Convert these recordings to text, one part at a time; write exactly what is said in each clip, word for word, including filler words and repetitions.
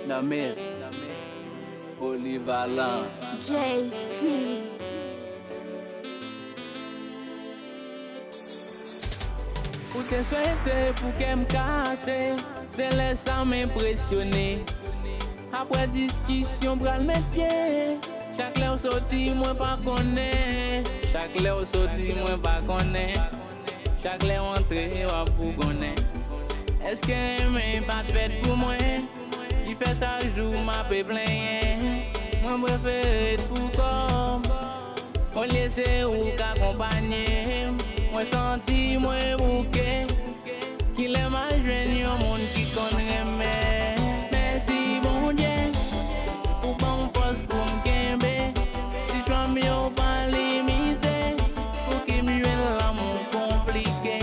Nan men Polyvalent. J C. Ou te swete pou kè m kase, se lè sa m enpresyone. Apre diskisyon pral met pye, chak lè w soti mwen pa konnen, chak lè w soti mwen pa konnen, chak lè w antre w ap bougonnen. Èske renmen pa t fèt pou mwen? Ki fè chak jou m ape plenyen. Mwen prefere t pou kò m. Olye se ou k akonpanye m, mwen santi mwen bouke. Kilè m a jwenn yon moun ki konn renmen? Mèsi Bondye pou ban m fòs pou m kenbe. Si chwa m yo pa limite, pou ki m jwenn lanmou konplike?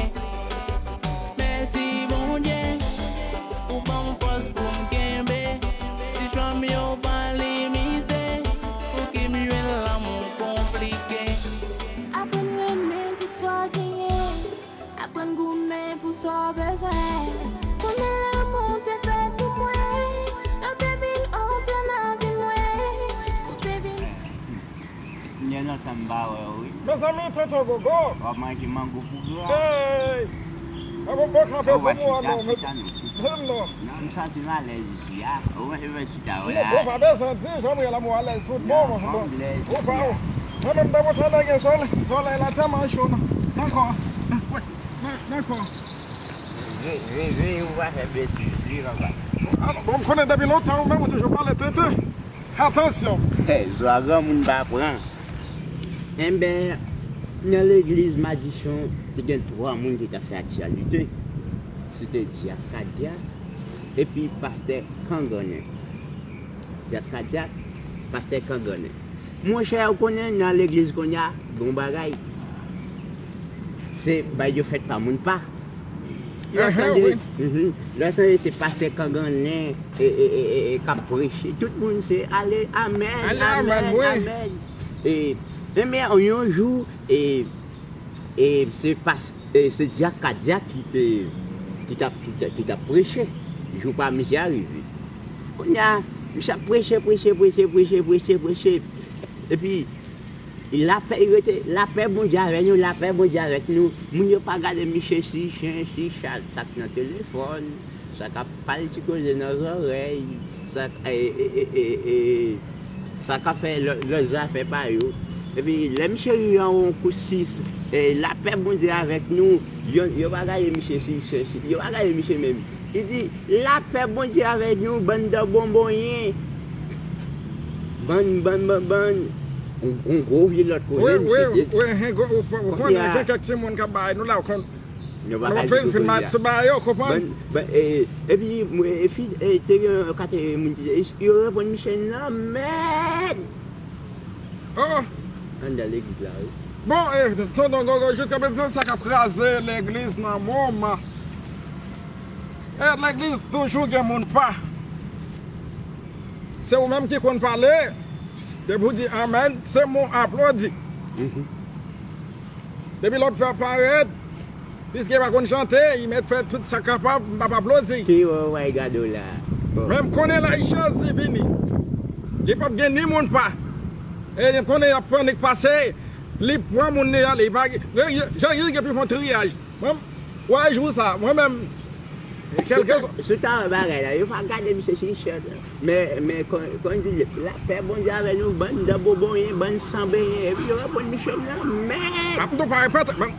Mèsi Bondye pou ban m fòs pou m kenbe. Si chwa m yo pa limite, pou ki m jwenn lanmou konplike? Aprann renmen tout sa w genyen. Aprann goumen pou sa w bezwen. Konnen lanmou te fèt pou mwen. Yo te vin antre nan vi mwen. Ou te vin Gen lontan m pa wè w, wi. Mezanmi, tonton Gogo. W ap manje mango pou gra. Hey! Mwen bon kanpe pou mwen, non, men non. Non, m santi m alèz isi a. Ou manje mwen chita w la. Ou pa bezwen di, jan m ye la, mwen alèz tout bon. Ou pa, mwen menm, dan mwen tande gen solèy, solèy la tèlman cho, non. Dakò. Dakò. Veye, veye, veye, ou pa fè betiz, li papa. Bon, m konnen depi lontan, ou menm, ou toujou pale tenten. Atansyon! Hey, zwa granmoun pa pran. Enben, nan legliz Madichon, te gen twa moun ki t ap fè aktyalite. Se te Dyak Kadyak epi pastè Kangannen. Dyak Kadyak, pastè Kangannen. Monchè, ou konnen nan legliz kounye a, gen yon bagay. Se bay yo fèt pa moun pa. Lè w tande, lè w tande se pastè Kangannen e, e, e, e, e, k ap preche. Tout moun se ale, amèn, amèn, amèn. E, enben, yon jou, e, e se pas-, e se Dyak Kadyak ki te, ki t ap, ki t ap, ki t ap preche. Jou pa misye a rive. Kounye a, misye ap preche, preche, preche. Epi, lapè, li rete, lapè Bondye avè nou, lapè Bondye avèk nou. Moun yo pa gade misye si chen, si chat, sa k nan telefòn, sa k ap pale ti koze nan zòrèy, sa k, e, e, e, e, e, sa k ap fè lò-, lòt zafè pa yo. Epi, lè misye rive anwo yon kou sis, e, lapè Bondye avèk nou, yo, yo pa gade misye si chen, si, yo pa gade misye menm. Li di, lapè Bondye avèk nou, bann dan bonbonyen. Bann, bann, bann, bann. Yon, yon gwo vye lòt koze, wi, misye te di. Wi, wi, ou konnen, gen kèk timoun k ap bay nou la, ou konn, nou pa fin, fin mati ba yo, konprann? Bann, bann, e, epi, mwen, e, fi, e, te gen yon katye moun ki te, yo reponn misye nan mèd. Oh! Anndan legliz la, wi. Bon, e, tonton Gogo, jiska prezan, sa k ap kraze legliz nan moman. E, legliz toujou gen moun pa. Se ou menm ki konn pale, depi w di amèn, se moun aplodi. Mhm. Depi lòt fè parèt, piske pa konn chante, li mèt fè tout sa kapab, m p ap aplodi. Ki wè w ay gade w la. Bon. Men m konnen lè Jezi vini, li p ap gen ni moun pa. E m konnen y ap pannik pase, li pran moun li ale, li pa gen, Jezi gen pou fè yon triyaj. Mwen, w a jou sa, mwen menm, kèlkeswa. Sou ta, sou ta bagay la, yo pa gade misye si chat. Men, men, kon, kon di, lapè Bondye avè nou, bann dan bonbonyen, bann san benyen, epi yo reponn misye nan mèd. Ap tou pa repete, men,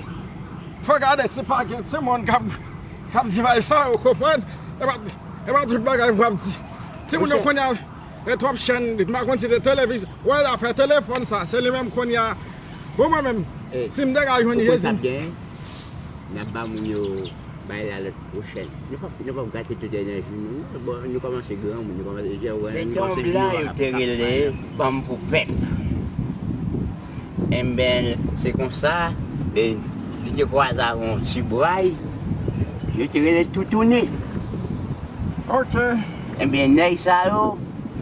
fò gade si pa gen timoun k ap, k ap di bagay sa, ou konprann? E pa, e pa tout bagay pou ap di. Timoun yo kounye a, e twòp chèn, m pa konn si se televizyon, wè afè telefòn sa, se li menm kounye a. Bon, mwen menm, si m te ka jwenn Jezi. N ap ba moun yo bay la lòt pwochèn. Nou p ap, nou p ap gate tout enèji nou, non. Bon, nou kòmanse granmoun, nou kòmanse jèn, nou kòmanse vye, w ap, w ap bay la. Se te yon blan yo te rele Ban m pou pèp. Enben, se konsa, e, li te kwaze avè yon ti bway, yo te rele Toutouni. Ok. Enben, nèg sa yo,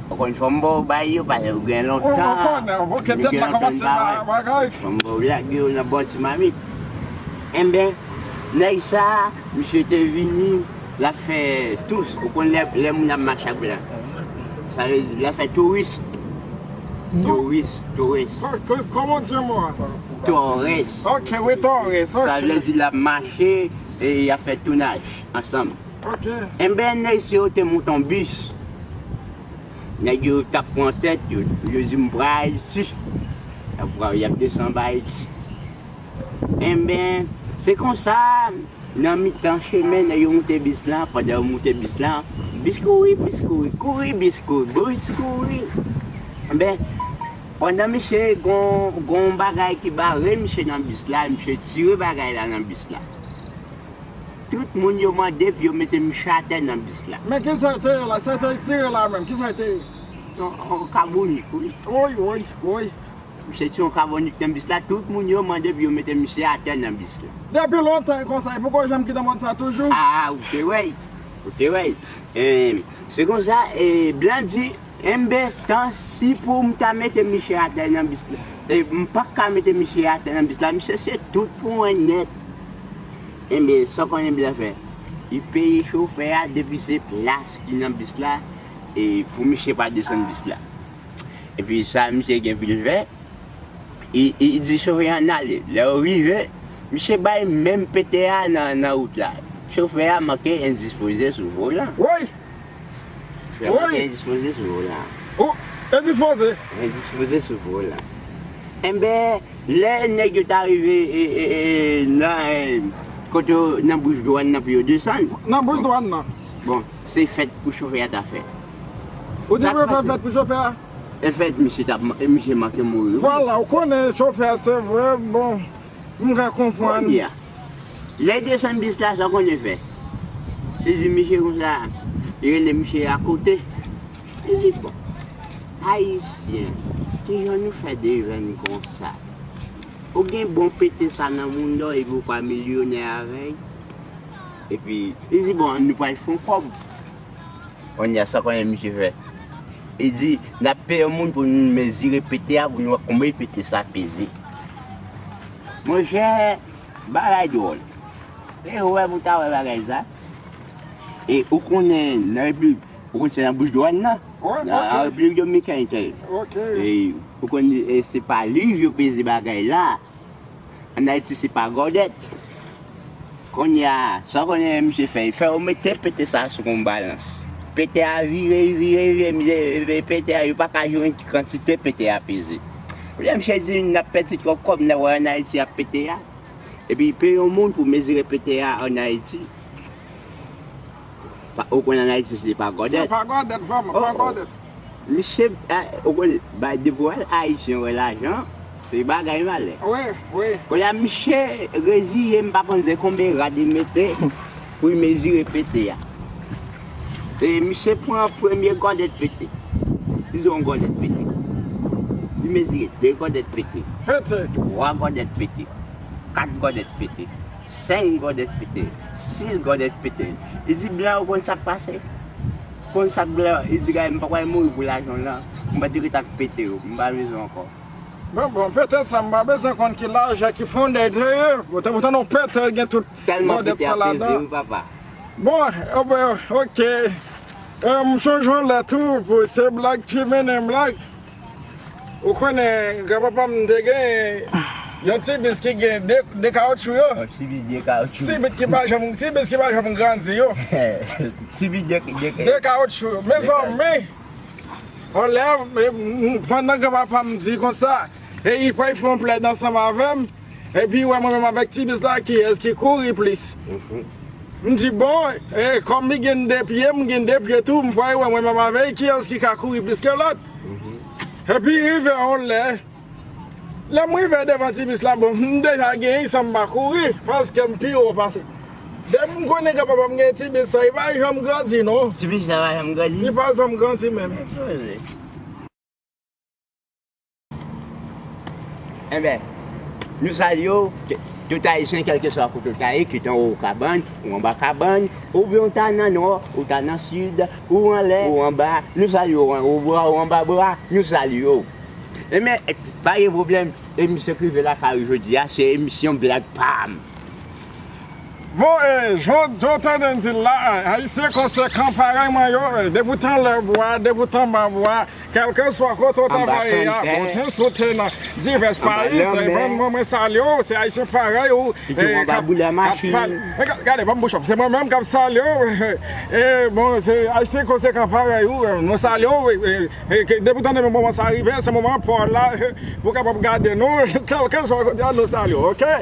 ou konn fò m ba w bay yo, paske ou gen lontan, ou gen lontan n pa wè. Fò m ba w lage yo nan bon ti mamit. Enben, nèg sa a, misye te vini, L ap fè tous, ou konn lè, lè moun ap mache ak blan. Sa vle di, l ap fè touris. Touris, touris. Kòman w di mo a? Touris. Ok, wi, touris. Sa vle di, l ap mache e y ap fè tounaj ansanm. Ok. Enben, nèg sa yo te monte yon bis. Nèg yo t ap pran tèt, yo, yo di m pral Ayiti. Y ap pran, y ap desann ba Ayiti. Enben, se konsa, nan mitan chemen, nèg yo moute bis lan, pandan yo moute bis lan, bis kouri, bis kouri, kouri, bis kouri, bis kouri. Enben, pandan misye gon, gon bagay ki bare misye nan bis la, misye tire bagay la nan bis la. Tout moun yo mande pou yo mete misye atè nan bis la. Men kisa te ye la? Sa te tire la menm? Kisa te ye? Yon, yon kabonik, wi. Woy, woy, woy. Misye tire yon kabonik nan bis la, tout moun yo mande pou yo mete misye atè nan bis la. Depi lontan e konsa, e poko janm kite mòd sa toujou? A, ou te wè, ou te wè. E, se konsa, e, blan di, enben, tan si pou m ta mete misye atè nan bis la. E, m pa ka mete misye atè nan bis la, misye se tout pou mwen nèt. Enben, sa w konnen blan fè? Li peye chofè a depi se plas ki nan bis la, e, pou misye pa desann bis la. Epi sa misye gen pou l fè, li, li di chofè a ann ale. Lè yo rive, misye bay menm pete a nan, nan wout la. Chofè a manke endispoze sou volan. Woy! Chofè a manke endispoze sou volan. Ou endispoze? Endispoze sou volan. Enben, lè nèg yo ta rive, e, e, e, nan, e, kote yo, nan bouch dwàn nan pou yo desann. Nan bouch dwàn nan. Bon, se fèt pou chofè a ta fè. Ou di pou yo fè fèt pou chofè a? Efèt, misye t ap, e misye manke mouri, wi. Vwala, ou konnen chofè a, se vre, bon, m ka konprann. Kounye a, lè l desann bis la, sa w konnen fè? Li di misye konsa, li rele misye a kote. Li di, bon, Ayisyen, kijan nou fè devenn konsa? Ou gen bon pete sa nan mounda w epi ou pa milyonè avè l? Epi, li di, bon, nou pral fè yon kòb. Kounye a, sa w konnen misye fè? Li di, n ap peye yon moun pou nou mezire pete a, pou nou wè konbyen pete sa peze. Monchè, bagay dwòl. E ou wè pou w ta wè bagay sa. E ou konnen, nan Repiblik, ou konn se nan bouch dwàn nan? Wi, ok. Nan Repiblik Domiken, tè. Ok. E ou konn, e se pa liv yo peze bagay la. Ann Ayiti, se pa gòdèt. Kounye a, sa w konnen misye fè? Li fè yo mete pete sa sou yon balans. Pete a vire, vire, vire, misye, pete a, yo pa ka jwenn ki kantite pete a peze. Kounye a, misye di, n ap pèdi twòp kòb, n ap wè ann Ayiti ap pete a. Epi, peye yon moun pou mezire pete a ann Ayiti. Pa, ou konn ann Ayiti, se pa gòdèt. Se pa gòdèt, vrèman, pa gòdèt. Misye, eh, ou konn, ba, depi w wè Ayisyen wè lajan, se bagay malè. Wi, wi. Kounye a, misye reziye, m pa konn se konbyen rad li mete pou l mezire pete a. E misye pran premye gòdèt pete. Li di yon gòdèt pete. Li mezire de gòdèt pete. Pete. Twa gòdèt pete. Kat gòdèt pete. Senk gòdèt pete. Sis gòdèt pete. Li di, blan, ou konn sa k pase? Konn sa k blan? Li di, gade, m pa pral mouri pou lajan w lan. M pa t ret ak pete yo. M pa bezwen ankò. Bon, bon, pete sa, m pa bezwen konn ki lajan, ki fondè l te ye. Ou te, ou tande yon pete gen tout gòdèt sa ladan. Tèlman pete a peze, wi, papa. Bon, ok. Eh, m sonje yon lè tou, pou se blag ki mennen blag. Ou konnen, granpapa m te gen yon ti bis ki gen de, de kawoutchou yo. Yon ti bis de kawoutchou. Ti bis ki pa janm, ti bis ki pa janm grandi yo. Ti bis de, de, de kawoutchou. Mezanmi, yon lè, m, m, pandan granpapa m di konsa, e li pral fè yon plèd ansanm avè m, epi wè mwen menm avèk ti bis la, kiyès ki kouri plis. Mhm. M di, bon, e, kòm li gen de pye, m gen de pye tou, m pral wè mwen menm avè l, kiyès ki ka kouri plis ke lòt. Mhm. Epi rive yon lè, lè m rive devan ti bis la, bon, m deja genyen san m pa kouri, paske m pi wo pase. Depi m konnen granpapa m gen ti bis sa, li pa janm grandi, non. Ti bis la pa janm grandi? Li pa janm grandi menm. Enben, nou salye w, t-, tout Ayisyen, kèlkeswa kote w ta ye, kit anwo kabann, ou anba kabann, oubyen w ta nan nò, ou ta nan sid, ou anlè, ou anba, nou salye w, ou bra, ou anba bra, nou salye w. Enben, pa gen pwoblèm, emisyon k rive lakay ou jodi a, se emisyon blag pa m. Bon, e, jan jan w tande m di l la, e, Ayisyen konsekan parèy mwen yo, e, depi w t anlè bwa, depi w t anba bwa, kèlkeswa kote w ta va ye a, kote w te nan divès payi, se mwen, mwen, mwen salye w, se Ayisyen parèy ou, e, k ap, k ap pale. E, ga- gade, ban m bouch ap, se mwen menm k ap salye w, e, bon, se Ayisyen konsekan parèy ou, e, nou salye w, e, e, e, ke depi w tande moman sa rive, se moman pò la, e, pou w kapab gade nou, kèlkeswa kote a, nou salye w, oke?